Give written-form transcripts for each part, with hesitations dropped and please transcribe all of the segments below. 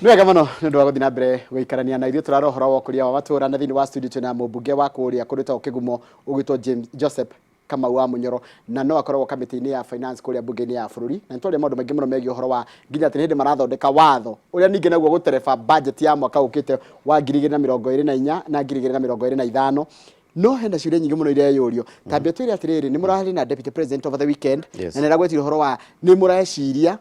Nĩ wega mũno nĩ ũndũ wa gũthiĩ na mbere gũikarania na ithuĩ. Tũrara ũhoro wa ũkũria wa matũũra, na thĩinĩ wa studio twĩna mũmbunge wa kũrĩa kũndũ gwĩtagwo Kĩgumo ũgwĩtwo James Joseph Kamau wa Mũnyoro, na no akoragwo kamĩtĩ-inĩ ya finance kũrĩa mbunge-inĩ ya bũrũri. Na nĩ twaria maũndũ maingĩ mũno megiĩ ũhoro wa nginya atĩ nĩ hĩndĩ marathondeka watho ũrĩa ningĩ naguo gũtereba budget ya mwaka ũkĩte wa 2024 na 2025. No hena ciũria nyingĩ mũno ireyũrio. Tambia twĩre atĩrĩrĩ, nĩ mũrarĩ na deputy president over the weekend, na nĩ aragwetire ũhoro wa nĩ mũreciria,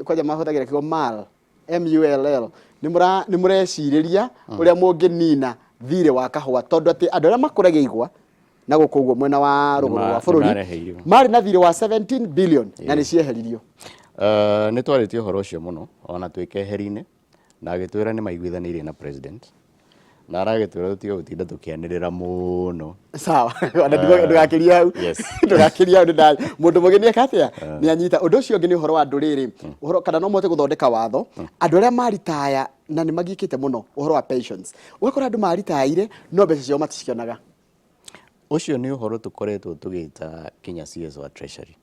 kwanja mahũthagĩra kiugo mal mull, nĩ mũrecirĩria ũrĩa mũngĩnina thirĩ wa kahũa, tondũ atĩ andũ arĩa makũragia igwa na gũkũ ũguo mwena wa rũgũrũ rwa bũrũri nĩmareheirwo. Marĩ na thirĩ wa 17 billion na nĩ cieheririo. Nĩ twarĩtie ũhoro ũcio mũno ona twĩ keheri-inĩ, na agĩtwĩra nĩ maiguithanĩirie na president, na aragĩtwĩra tũtige gũtinda tũkĩanĩrĩra mũno. Sawa, ona ndũgakĩrie hau. Yes. Ndũgakĩrie hau, nĩ mũndũ mũgeni eka atĩa nĩ anyita. Ũndũ ũcio ũngĩ nĩ ũhoro wa andũ rĩrĩ, ũhoro kana no mahote gũthondeka watho andũ arĩa maritaya na nĩ magiĩkĩte mũno ũhoro wa pensions, ũgakora andũ maritaire no mbeca ciao maticionaga. Ũcio nĩ ũhoro tũkoretwo tũgĩta kinya CS wa Treasury,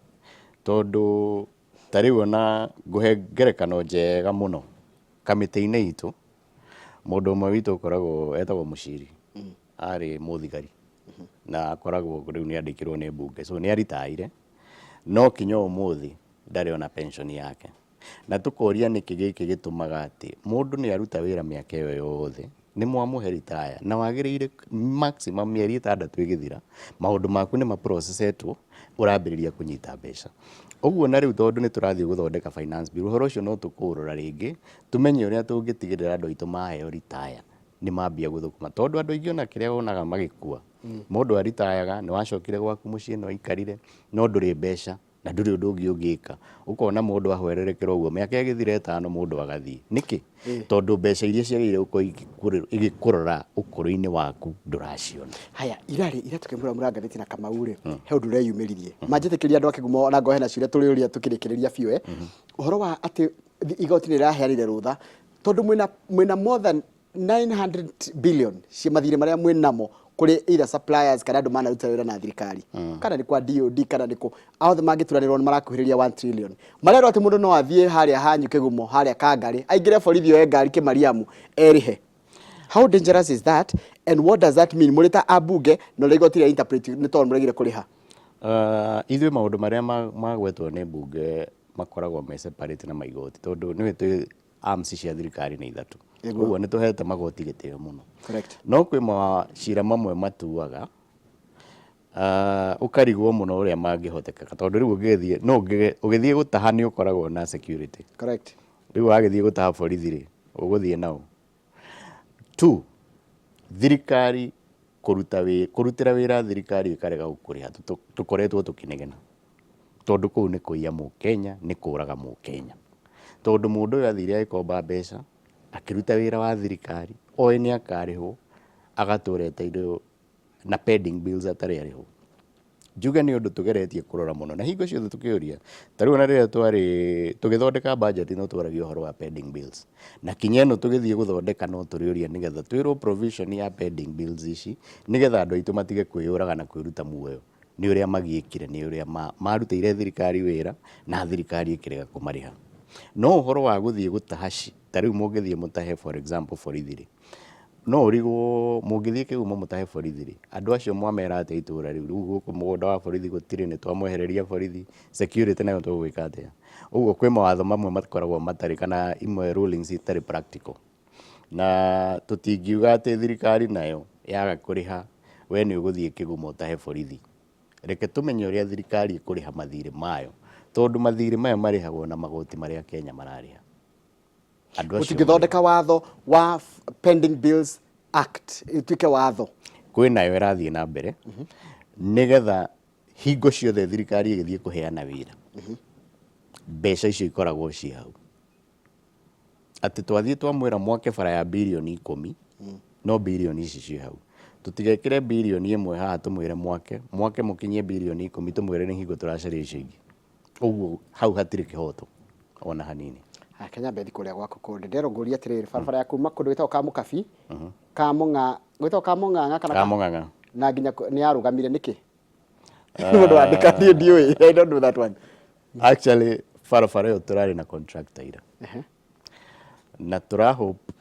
tondũ ta rĩu ona ngũhe ngerekano njega mũno, kamĩtĩ-inĩ itũ mũndũ ũmwe witũ ũkoragwo etagwo Mũciri, arĩ mũthigari na akoragwo rĩu nĩ andĩkirwo nĩ mbunge, so nĩ aritaire no kinya ũmũthĩ ndarĩ ona pension yake. Na tũkoria nĩkĩ gĩkĩ gĩtũmaga atĩ mũndũ nĩ aruta wĩra mĩaka ĩyo yothe, nĩ mwamũhe ritaya na wagĩrĩire maximum mĩeri 6 ĩgĩthira maũndũ maku nĩ maprocessetwo, ũrambĩrĩria kũnyita mbeca. Ũguo na rĩu tondũ nĩ tũrathiĩ gũthondeka finance bill, ũhoro ũcio no tũkũũrora rĩngĩ, tũmenye ũrĩa tũngĩtigĩrĩra andũ aitũ maheo ritaya nĩ mambia gũthũkũma, tondũ andũ aingĩ ona kĩrĩa wonaga magĩkua, mũndũ aritayaga, nĩ wacokire gwaku mũciĩ, nĩ waikarire, no ndũrĩ mbeca na ndũrĩ ũndũ ũngĩ ũngĩka. Ũkona mũndũ ahwererekera ũguo, mĩaka ĩgĩthira 5 mũndũ agathiĩ. Nĩkĩ? Tondũ mbeca iria ciagĩrĩire gũkorwo igĩkũrora ũkũrũ-inĩ waku ndũraciona. Haya, irarĩ ira tukĩmũramũra ngathĩti na Kamau rĩ, he ũndũ ũreyumĩririe. Manjĩtĩkĩria andũ a Kĩgumo, ona ngorwo hena ciũria tũrĩũria tũkĩrĩkĩrĩria biũ, ũhoro wa atĩ igoti nĩ rĩraheanire rũtha tondũ mwĩna more than 900 billion cia mathirĩ marĩa mwĩ namo kũrĩ either suppliers kana andũ manaruta wĩra na thirikari, kana nĩ kwa DOD kana nĩ kũ, othe mangĩturanĩrwo nĩ marakuhĩrĩria 1 trillion. Marerwo atĩ mũndũ no athiĩ harĩa hanyu Kĩgumo, harĩa Kangarĩ, aingĩre borithi, oe ngari Kĩmariamu, erĩhe. How dangerous is that, and what does that mean mũrĩ ta ambunge na ũrĩa igoti rĩa interpret nĩ tondũ mũregire kũrĩha? Ithuĩ maũndũ marĩa magwetwo nĩ mbunge makoragwo me separate na maigoti, tondũ nĩwe twĩ arms cia thirikari nĩ ithatũ. Ũguo nĩ tũhete magoti gĩtĩo mũno. No kwĩ macira mamwe matuaga ũkarigwo mũno ũrĩa mangĩhotekeka, tondũ rĩu ũngĩgĩthiĩ no ũgĩthiĩ gũtaha nĩ ũkoragwo na security. Rĩu wagĩthiĩ gũtaha borithi rĩ, ũgũthiĩ nao? Two, thirikari kũruta wĩ kũrutĩra wĩra thirikari ĩkarega gũkũrĩha, tũkoretwo tũkĩnegena, tondũ kũu nĩ kũiya mũkenya, nĩ kũraga mũkenya, tondũ mũndũ ũyũ athire agĩkomba mbeca akĩruta wĩra wa thirikari oĩ nĩ akarĩhwo, agatũra eteire na pending bills atarĩ arĩhwo. Njuge nĩ ũndũ tũgeretie kũrora mũno na hingo ciothe tũkĩũria. Ta rĩu ona rĩrĩa twarĩ tũgĩthondeka budget no twaragia ũhoro wa pending bills, na kinya ĩno tũgĩthiĩ gũthondeka no tũrĩũria nĩgetha twĩrwo provision ya pending bills ici, nĩgetha andũ aitũ matige kwĩyũraga na kwĩruta muoyo nĩ ũrĩa magiĩkire, nĩ ũrĩa marutĩire thirikari wĩra na thirikari ĩkĩrega kũmarĩha. No ũhoro wa gũthiĩ gũtaha, ta rĩu mũngĩthiĩ mũtahe for example borithi rĩ, no ũrigwo mũngĩthiĩ Kĩgumo mũtahe borithi rĩ, andũ acio mwamera atĩa itũra rĩu? Rĩu gũkũ mũgũnda wa borithi gũtirĩ, nĩ twamwehereria borithi, security nayo tũgwĩka atĩa? Ũguo kwĩ mawatho mamwe makoragwo matarĩ kana imwe rulings itarĩ practical, na tũtingiuga atĩ thirikari nayo yaga kũrĩha we nĩ ũgũthiĩ Kĩgumo ũtahe borithi. Reke tũmenye ũrĩa thirikari ĩkũrĩha mathirĩ mayo, tondũ mathirĩ maya marĩhagwo na magoti marĩa Kenya mararĩha. Andũ acio Mũtingĩthondeka watho wa Pending Bills Act ĩtuĩke watho? Kwĩ nayo ĩrathiĩ na mbere, nĩgetha hingo ciothe thirikari ĩgĩthiĩ kũheana wĩra, mbeca icio ikoragwo ciĩ hau, atĩ twathiĩ twamwĩra mwake bara ya birioni 10, no birioni ici ciĩ hau. Tũtigekĩre birioni 1 haha, tũmwĩre mwake mwake mũkinyie birioni 10, tũmwĩre nĩ hingo tũracaria icio ingĩ. Ũguo hau hatirĩ kĩhoto ona hanini. Haya, Kenya mbethi kũrĩa gwaku kũndĩ nderwo ngũrie atĩrĩrĩ, barabara ya kuma kũndũ gwĩtagwo Kamũkabi, Kamũng'a, gwĩtagwo Kamũng'ang'a kana Kamũng'ang'a. Na nginya nĩ yarũgamire nĩkĩ? Nĩ mũndũ wandĩka, niĩ ndiũĩ. I don't know that one. Actually, barabara ĩyo tũrarĩ na contractor ira. Na tũra hope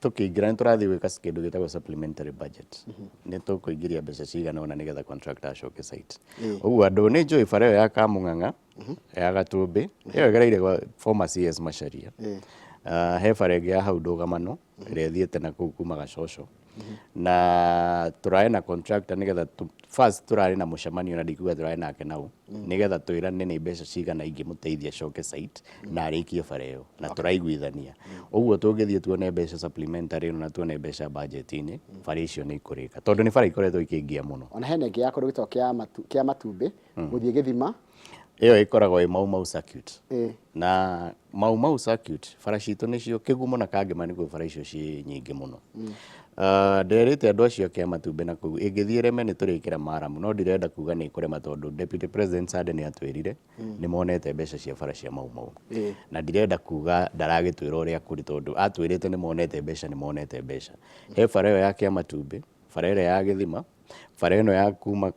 tũkĩingĩra nĩ tũrathiĩ gwĩka kĩndũ gĩtagwo supplementary budget, nĩ tũkũingĩria mbeca cigana ũna nĩgetha contractor acoke site. Ũguo andũ nĩ njũĩ bara ĩyo ya Kamũng'ang'a ya Gatũmbĩ ĩyo ĩgereire gwa former CS Macharia. He bara ĩngĩ ya hau ndũgamano ĩrĩa ĩthiĩte na kũu kuma Gacoco, na tũrarĩ na contractor nĩgetha first tũrarĩ na mũcemanio, na ndikuga tũrarĩ nake nau nĩgetha twĩrane nĩ mbeca cigana ingĩmũteithia acoke site na arĩkie bara ĩyo, na tũraiguithania ũguo tũngĩthiĩ tuone mbeca supplementary ĩno na tuone mbeca budget-inĩ, bara icio nĩ ikũrĩka tondũ nĩ bara ikoretwo ikĩngia mũno. Ona hena ĩngĩ ya kũndũ gĩtagwo kĩa matumbĩ gũthiĩ gĩthima. Ĩyo ĩkoragwo ĩ Mau Mau circuit. Na Mau Mau circuit bara citũ nĩcio Kĩgumo na Kangema, nĩkuo bara icio ciĩ nyingĩ mũno. Nderĩte andũ acio a Kĩamatumbĩ na kũu ĩngĩthiĩ ĩreme nĩ tũrĩkĩra maramu, no ndirenda kuga nĩ ĩkũrema tondũ Deputy President Sande nĩ atwĩrire nĩ monete mbeca cia bara cia Mau Mau, na ndirenda kuga ndaragĩtwĩra ũrĩa kũrĩ tondũ atwĩrĩte nĩ monete mbeca, nĩ monete mbeca. He bara ĩyo ya Kĩamatumbĩ, bara ĩrĩa ya Gĩthima, bara ĩno ya kuma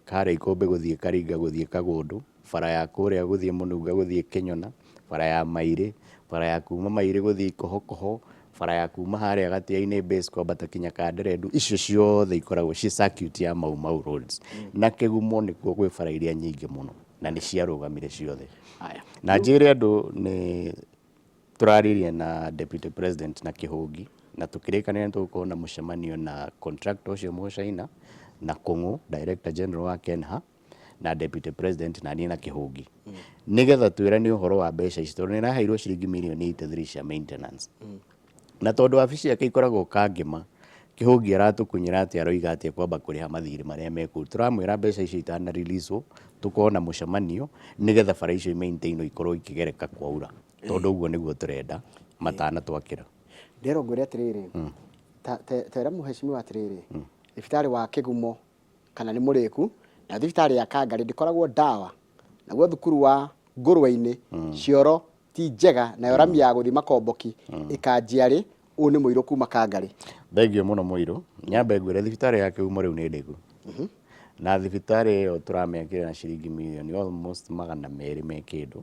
harĩa Ikũmbĩ gũthiĩ Karinga gũthiĩ Kagũndũ, bara ya kũrĩa gũthiĩ Mũnunga gũthiĩ Kĩnyona, bara ya Mairĩ, bara ya kuma Mairĩ gũthiĩ Ikohokoho, bara ya kuma harĩa Gatia-inĩ base kwambata kinya Kanderendu, icio ciothe ikoragwo ci circuit ya Mau Mau roads. Na Kĩgumo nĩkuo gwĩ bara iria nyingĩ mũno na nĩ ciarũgamire ciothe. Na njĩre andũ nĩ tũraririe na Deputy President na Kĩhũngi na tũkĩrĩkanĩra nĩ tũgũkorwo na mũcemanio na contractor ũcio Mũcaina na Kũng'ũ, Director General wa KENHA, na Deputy President na niĩ na Kĩhũngi, nĩgetha twĩrane ũhoro wa mbeca ici tondũ nĩ ĩraheirwo ciringi mirioni 83 cia maintenance, na tondũ wabici yake ikoragwo Kangema, Kĩhũngi aratũkunyĩra atĩ aroiga atĩ ekwamba kũrĩha mathirĩ marĩa me kũu. Tũramwĩra mbeca icio itana release tũkorwo na mũcemanio nĩgetha bara icio i-maintainwo ikorwo ikĩgereka kwaura, tondũ ũguo nĩguo tũrenda matanatwakĩra. Nderwo ngwĩre atĩrĩrĩ, tera mũhecimiwa atĩrĩrĩ, thibitarĩ wa Kĩgumo kana nĩ mũrĩku, na thibitarĩ ya Kangarĩ ndĩkoragwo ndawa, naguo thukuru wa Ngũrwe-inĩ cioro ti njega, nayo rami ya gũthiĩ Makomboki ĩkanjia rĩ? Ũyũ nĩ mũirũ kuma Kangarĩ. Thengiũ mũno mũirũ. Nyambe ngwĩre thibitarĩ ya Kĩgumo rĩu nĩ ndĩku, na thibitarĩ ĩyo tũramĩakĩra na ciringi mirioni almost 200 me kĩndũ.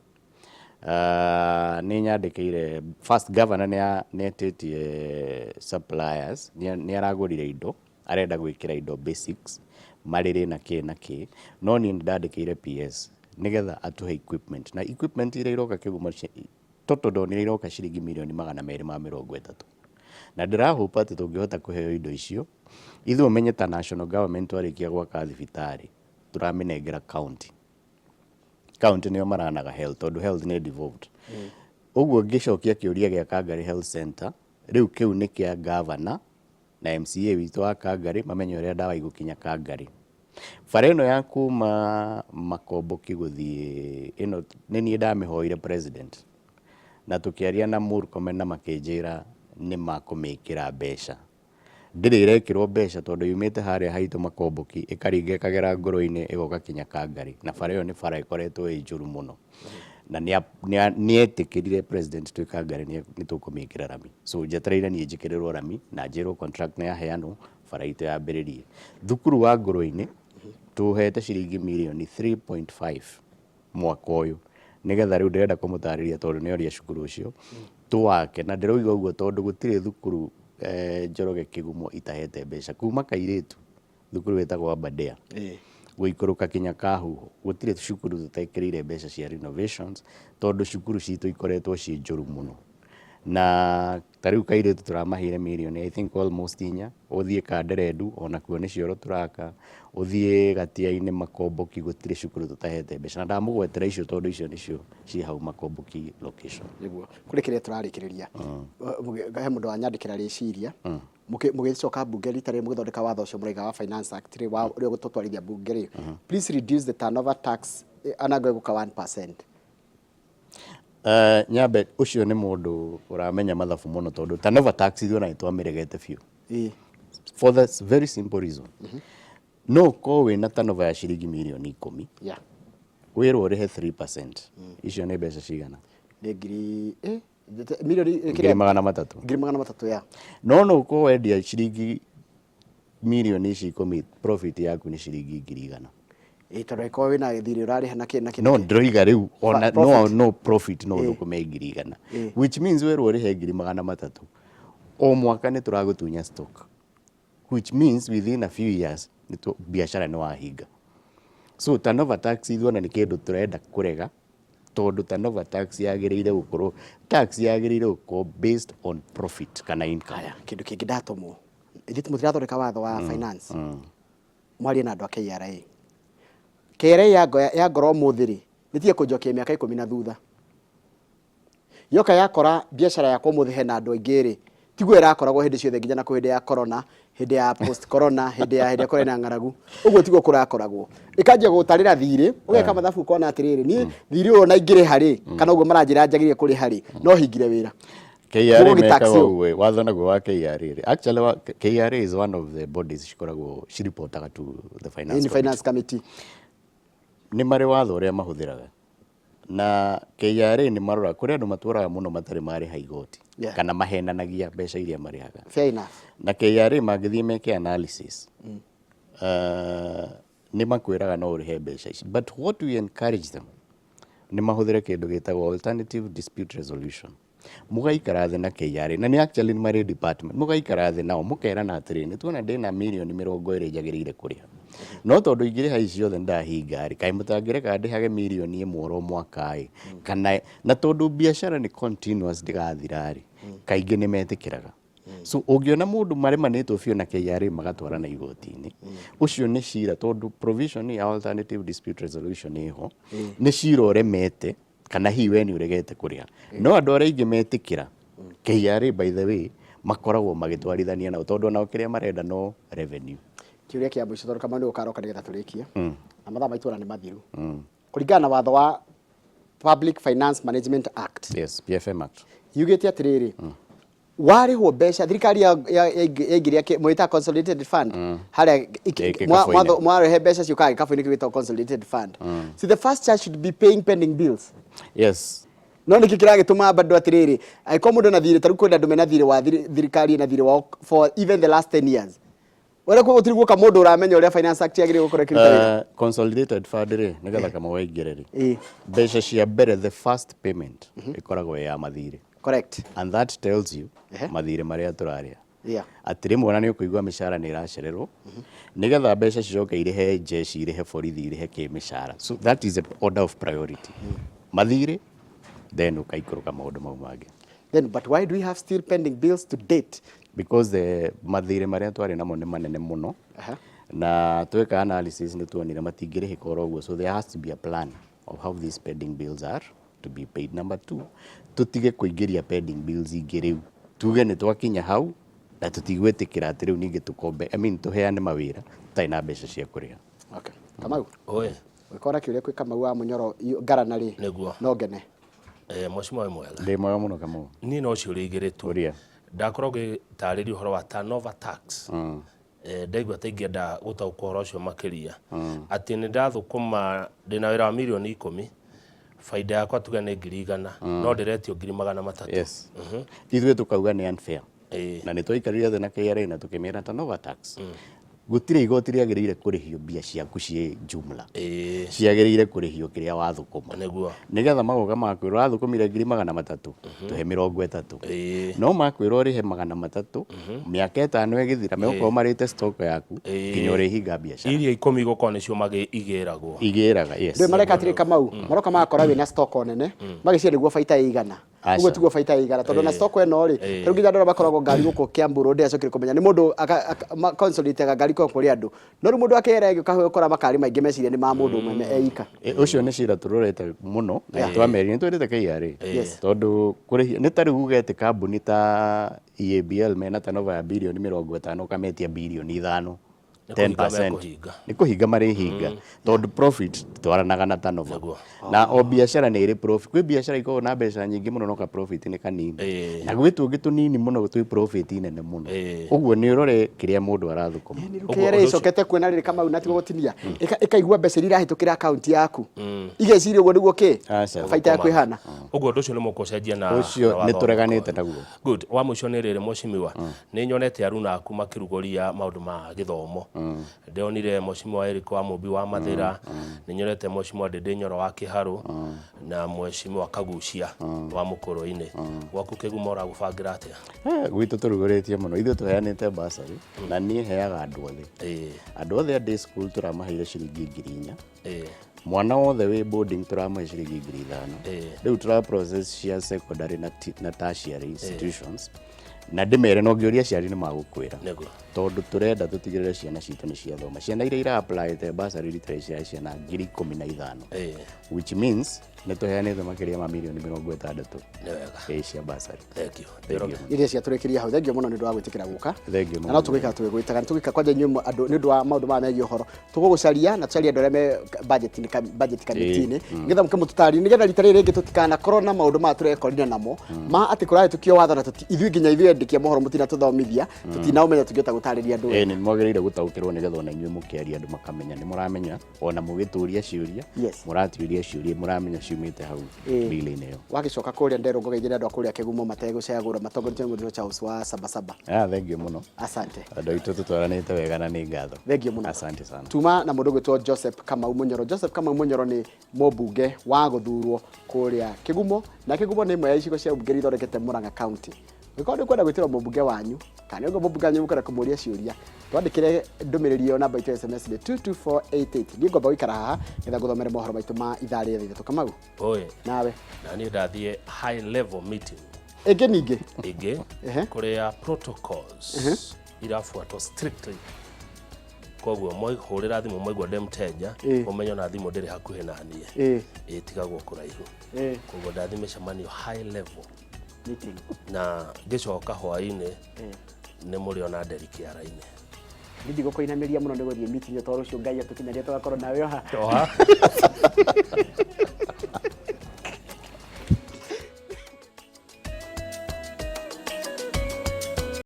Nĩ nyandĩkĩire first governor, nĩ etĩtie suppliers, nĩ aragũrire indo, arenda gwĩkĩra indo basics, marĩrĩ na kĩ na kĩ, no niĩ nĩ ndandĩkĩire PS nĩgetha atũhe equipment, na equipment iria iroka Kĩgumo total ndonire iroka ciringi mirioni 230, na ndĩrahope atĩ tũngĩhota kũheo indo icio ithuĩ, ũmenye ta national government twarĩkia gwaka thibitarĩ tũramĩnengera county, county nĩo maranaga health tondũ health nĩ devolved. Ũguo ngĩcokia kĩũria gĩa Kangarĩ Health Center, rĩu kĩu nĩ kĩa governor na MCA witũ wa Kangarĩ mamenye ũrĩa ndawa igũkinya Kangarĩ. Bara ĩno ya kuma Makomboki gũthiĩ ĩno nĩ niĩ ndamĩhoire president na tũkĩaria na Murkomen na makĩnjĩra nĩ makũmĩkĩra mbeca. Ndĩrĩ ĩrekĩrwo mbeca tondũ yumĩte harĩa haitũ Makomboki ĩkaringa ĩkagera ngũrũ-inĩ ĩgoka kinya Kangarĩ, na bara ĩyo nĩ bara ĩkoretwo ĩ njũru mũno, na nĩetĩkĩrire president twĩ Kangarĩ nĩ tũkũmĩkĩra rami. So njetereire niĩ njĩkĩrĩrwo rami na njĩrwo contract nĩ yaheanwo, bara itũ yambĩrĩrie. Thukuru wa ngũrũ-inĩ tũhete ciringi mirioni 3.5 mwaka ũyũ nĩgetha rĩu ndĩrenda kũmũtarĩria tondũ nĩ oria cukuru ũcio tũwake, na ndĩrauga ũguo tondũ gũtirĩ thukuru Njoroge Kĩgumo itahete mbeca kuma kairĩtu thukuru ĩtagwo Aberdare gũikũrũka kinya Kahuho, gũtirĩ cukuru tũtekĩrĩire mbeca cia renovations tondũ cukuru citũ ikoretwo ciĩ njũru mũno. Na ta rĩu kairĩtu tũramaheire mirioni I think almost 4, ũthiĩ Kanderendu onakuo nĩ cioro tũraka, ũthiĩ Gatia-inĩ Makomboki, gũtirĩ cukuru tũtahete mbeca, na ndamũgwetera icio tondũ icio nĩcio ciĩ hau Makomboki location. Nĩguo kũrĩ kĩrĩa tũrarĩkĩrĩria, he mũndũ wanyandĩkĩra rĩciria, mũgĩcoka mbunge rita rĩrĩ mũgĩthondeka watho ũcio mũraiga wa Finance Act rĩ, wa ũrĩa ũgũtũtwarithia mbunge rĩ, please reduce the turnover tax anangwe gũka 1%. Nyambe ũcio nĩ mũndũ ũramenya mathabu mũno tondũ turnover tax ithuĩ ona nĩ twamĩregete biũ for the very simple reason, no ũkorwo wĩna turnover ya ciringi mirioni 10, wĩrwo ũrĩhe 3%, icio nĩ mbeca cigana? Nĩ ngiri mirioni 300,000. 300,000 ya. No ũkorwo wendia ciringi mirioni ici 10, profit yaku nĩ ciringi 100,000. Ĩ tondũ angĩkorwo wĩna thirĩ ũrarĩha na kĩ na kĩ no ndĩroiga rĩu ona no Profit. No profit no ũthũkũme 100,000, which means werwo ũrĩhe 300,000 o mwaka, nĩ tũragũtunya stock, which means within a few years biacara nĩ wahinga. So turnover tax ithuĩ ona nĩ kĩndũ tũrenda kũrega, tondũ turnover tax yagĩrĩire gũkorwo tax yagĩrĩire gũkorwo based on profit kana income. Haya, kĩndũ kĩngĩ ndatũmwo, ithuĩ mũtirathondeka watho wa finance, mwarie na andũ a KRA. KRA ya ngoro ũmũthĩ rĩ, nĩtige kũnjokia mĩaka 10 na thutha. Yoka yakora biacara yakwa ũmũthĩ hena andũ aingĩ rĩ, tiguo ĩrakoragwo hĩndĩ ciothe, nginya na kũ hĩndĩ ya corona, hĩndĩ ya post corona, hĩndĩ ya kũrĩ na ng'aragu, ũguo tiguo kũrakoragwo. Ĩkanjia gũtarĩra thirĩ, ũgeka mathabu ũkona atĩrĩrĩ, niĩ thirĩ ũyũ ona ingĩrĩha rĩ, kana ũguo maranjĩra njagĩrĩire kũrĩha rĩ, no hingire wĩra. KRA Mũgũgĩ tax mekaga ĩyo. Ũguo watho naguo wa KRA rĩ, actually KRA is one of the bodies cikoragwo cireportaga to the finance in finance committee. Nĩ marĩ watho ũrĩa mahũthĩraga na KRA nĩ marora kũrĩ andũ matũraga mũno matarĩ marĩha igoti kana mahenanagia mbeca iria marĩhaga. Fair enough. Na KRA mangĩthiĩ meke analysis, nĩ makwĩraga no ũrĩhe mbeca ici, but what we encourage them nĩ mahũthĩre kĩndũ gĩtagwo alternative dispute resolution. Mũgaikara thĩ na KRA, na nĩ actually nĩ marĩ department, mũgaikara thĩ nao mũkerana atĩrĩrĩ, nĩ tuona ndĩna 20 mirioni njagĩrĩire kũrĩha, no tondũ ingĩrĩha ici ciothe ndahinga rĩ, kaĩ mũtangĩreka ndĩhage 1 mirioni oro mwaka ĩ? Kana na tondũ biacara nĩ continuous, ndĩgathira rĩ, kaingĩ nĩ metĩkĩraga. So ũngĩona mũndũ maremanĩtwo biũ na KRA magatwarana igoti-inĩ, ũcio nĩ cira, tondũ provision ya alternative dispute resolution ĩho, nĩ cira ũremete kana hihi we nĩ ũregete kũrĩha. No andũ arĩa aingĩ metĩkĩra, KRA by the way makoragwo magĩtwarithania nao, tondũ onao kĩrĩa marenda no revenue. Kĩũria kĩa mũico, tondũ Kamau nĩ ũkaroka nĩgetha tũrĩkie na mathaa maitũ ona nĩ mathiru. Kũringana na watho wa Public Finance Management Act, Yes, PFM Act. Yugĩte atĩrĩrĩ, warĩhwo mbeca thirikari yaingĩria mwĩta consolidated fund harĩa Gĩkabũ-inĩ. Mwarehe mbeca ciũkaga gĩkabũ-inĩ kĩu gĩtagwo consolidated fund. So the first charge should be paying pending bills. Yes. No nĩkĩ kĩragĩtũma bado atĩrĩrĩ, angĩkorwo mũndũ ena thirĩ, tarĩu kwĩna andũ mena thirĩ wa thirikari, ĩna thirĩ wao for even the last 10 years, ũrĩa gũtirĩ guoka mũndũ ũramenya ũrĩa Finance Act yagĩrĩirwo gũkorwo ĩkĩruta wĩra. Consolidated fund rĩ, nĩgetha kama waingĩre rĩ, mbeca cia mbere, the first payment, ĩkoragwo ĩ ya mathirĩ. And that tells you mathirĩ marĩa tũrarĩa, atĩ rĩmwe ona nĩ ũkũigua mĩcara nĩ ĩracererwo, nĩgetha mbeca cicoke irĩhe jeshi, irĩhe borithi, irĩhe kĩ mĩcara. So that is the order of priority: mathirĩ, then ũkaikũrũka maũndũ mau mangĩ. Then but why do we have still pending bills to date? Because the mathirĩ marĩa twarĩ namo nĩ manene mũno, na tweka analysis nĩ tuonire matingĩrĩhĩka oro ũguo, so there has to be a plan of how these pending bills are to be paid. Number two, tũtige kũingĩria pending bills ingĩ. Rĩu tuge nĩ twakinya hau na tũtigwĩtĩkĩra atĩ rĩu ningĩ tũkombe, I mean, tũheane mawĩra tũtarĩ na mbeca cia kũrĩha. Okay. Kamau, Oe, ũngĩkorwo kĩũria kwĩ Kamau wa Mũnyoro ngarana rĩ, Nĩguo. no ngene. Mheshimiwa, wĩ mwega? Ndĩ mwega mũno, Kamau. Niĩ no ciũria igĩrĩ tu. Ũria. Ndakorwo ngĩtarĩria ũhoro wa turnover tax. Ndaigua ta ingĩenda gũtaũkwo ũhoro ũcio makĩria, atĩ nĩ ndathũkũma ndĩna wĩra wa 10 mirioni, baida yakwa tuge nĩ 100,000, no ndĩretio 300,000. Yes, ithuĩ tũkauga nĩ unfair. Na nĩ twaikarire thĩ na KRA na tũkĩmĩra turnover tax, gũtirĩ igoti rĩagĩrĩire kũrĩhio mbia ciaku ciĩ jumla. Ciagĩrĩire kũrĩhio kĩrĩa wathũkũma, nĩgetha magoka makwĩra wathũkũmire 300,000, tũhe 30. No makwĩra ũrĩhe 300, mĩaka 5 ĩgĩthira megũkorwo marĩte stock yaku nginya ũrĩhinga biacara. Iria 10 igũkorwo nĩcio igĩragwo. Igĩraga, yes. Ndũĩ mareka atĩrĩ, Kamau, maroka magakora wĩna stock o nene, magĩciria nĩguo baita ĩigana. Aca. Ũguo tiguo baita ĩigana, tondũ na stock ĩno rĩ, tarĩu nginya andũ arĩa makoragwo ngari gũkũ Kiambu Road ndĩracokire kũmenya nĩ mũndũ consolidate ngari kuma kũrĩ andũ, no rĩu mũndũ akĩera ĩgĩũka gũkora makari maingĩ, meciria nĩ ma mũndũ ũmwe eika. Ũcio nĩ cira tũrorete mũno na twamerire nĩ twĩrĩte KRA, tondũ kũrĩhia nĩ ta rĩu uge atĩ kambuni ta EABL mena turnover ya 50 birioni, ũkametia 5 birioni. Nĩ kũhinga. 10%. Mekũhinga. Nĩ kũhinga marĩhinga, tondũ profit twaranaga na turnover. Na o biacara nĩ ĩrĩ profit. Kwĩ biacara ikoragwo na mbeca nyingĩ mũno no ka profit nĩ kanini, na gwĩ tũngĩ tũnini mũno twĩ profit nene mũno. Ũguo nĩ ũrore kĩrĩa mũndũ arathũkũma. Ũguo KRA ũndũ ũcio- ĩcokete kuona rĩrĩ, Kamau, na tigo gũtinia, ĩkaigua mbeca iria irahĩtũkĩra akaunti yaku, igeciria ũguo nĩguo kĩ Aca. baita yaku ĩhana. Ũguo ũndũ ũcio nĩ mũkũcenjia na Ũcio na watho nĩ wa tũreganĩte mũkũyũ. Naguo. Good. Wa mũico nĩ rĩrĩ, mheshimiwa, nĩ nyonete aruna aku makĩrugũria maũndũ ma gĩthomo. Ndĩronire mheshimiwa Eric wa Mũmbi wa Mathĩra, nĩ nyonete mheshimiwa Ndĩndĩ Nyoro wa Kĩharũ na mheshimiwa Kagucia wa Mũkũrũ-inĩ. Gwaku Kĩgumo ũragũbangĩra atĩa? Gwitũ tũrugũrĩtie mũno, ithuĩ tũheanĩte bursary na niĩ heaga andũ othe. Andũ othe a day school tũramaheire ciringi 4,000. Mwana wothe wĩ boarding tũramũhe ciringi 5,000. Rĩu tũra process cia secondary na tertiary institutions, na ndĩmere no ngĩũria aciari nĩ magũkwĩra, tondũ tũrenda tũtigĩrĩre ciana citũ nĩ ciathoma. Ciana iria ira apply bursary rita rĩrĩ ciarĩ ciana 15,000, which means nĩ tũheanĩte makĩria ma mirioni 60 Nĩ wega. Cia bursary. Thank you. Thank you. Iria ciatũrĩkĩria hau, thengio mũno nĩ ũndũ wa gwĩtĩkĩra gũka. Thank you Na no mũno. tũgĩikara tũgĩgwĩtaga, nĩ tũgĩka kwanja inyuĩ andũ nĩ ũndũ wa maũndũ maya megiĩ ũhoro tũgũgũcaria na tũcarie andũ arĩa me budget committee-inĩ, nĩgetha mũke mũtũtarĩrie, nĩgetha rita rĩrĩ rĩngĩ tũtikanakorwo na maũndũ maya tũrekorire namo ma atĩ kũrahĩtũkio watho na ithuĩ nginya ithuĩ andĩki a mohoro mũtinatũthomithia, tũtinaũmenya tũngĩhota gũtarĩria andũ wega. Nĩ mwagĩrĩire gũtaũkĩrwo nĩgetha ona inyuĩ mũkĩaria andũ makamenya nĩ mũramenya, ona mũgĩtũria ciũria, mũratuĩria ciũria mũramenya ciumĩte hau bill-inĩ ĩyo. Wagĩcoka kũrĩa Nderũ ngũgeithĩria andũ a kũrĩa Kĩgumo mategũcagũra matongoretio nĩ mũthuri Charles wa Sabasaba. Ah, thank you mũno. Asante. Andũ aitũ tũtwaranĩte wega na nĩ ngatho. Thank you mũno. Asante sana. Tuma na mũndũ ũgwĩtwo Joseph Kamau Mũnyoro. Joseph Kamau Mũnyoro nĩ mũmbunge wa gũthurwo kũrĩa Kĩgumo, na Kĩgumo nĩ ĩmwe ya icigo cia ũmbunge iria ithondekete Murang'a County. Ũngĩkorwo nĩ ũkwenda gwĩtĩrwo mũmbunge wanyu kana nĩ ũguo mũmbunge wanyu mũkwenda kũmũria ciũria, twandĩkĩre ndũmĩrĩri ĩyo, namba itũ ya SMS nĩ 22488. Niĩ ngwamba gũikara haha nĩgetha ngũthomere mohoro maitũ ma ithaa rĩa 3:00. Kamau. Oi. Nawe. Na niĩ ndathiĩ high level meeting ĩngĩ ningĩ. Ĩngĩ kũrĩa protocols irabuatwo strictly, koguo mwahũrĩra thimũ mwaigua ndĩ mteja, mũmenye ona thimũ ndĩrĩ hakuhĩ na niĩ, ĩtigagwo kũraihu. Koguo ndathiĩ mĩcemanio high level meeting na ngĩcoka hwaĩ-inĩ nĩ mũrĩona nderi kĩara-inĩ. Niĩ ndigũkũinamĩria mũno nĩ gũthiĩ meeting ĩyo, tondũ rũciũ Ngai atũkinyaria tũgakorwo nawe oha. Oha.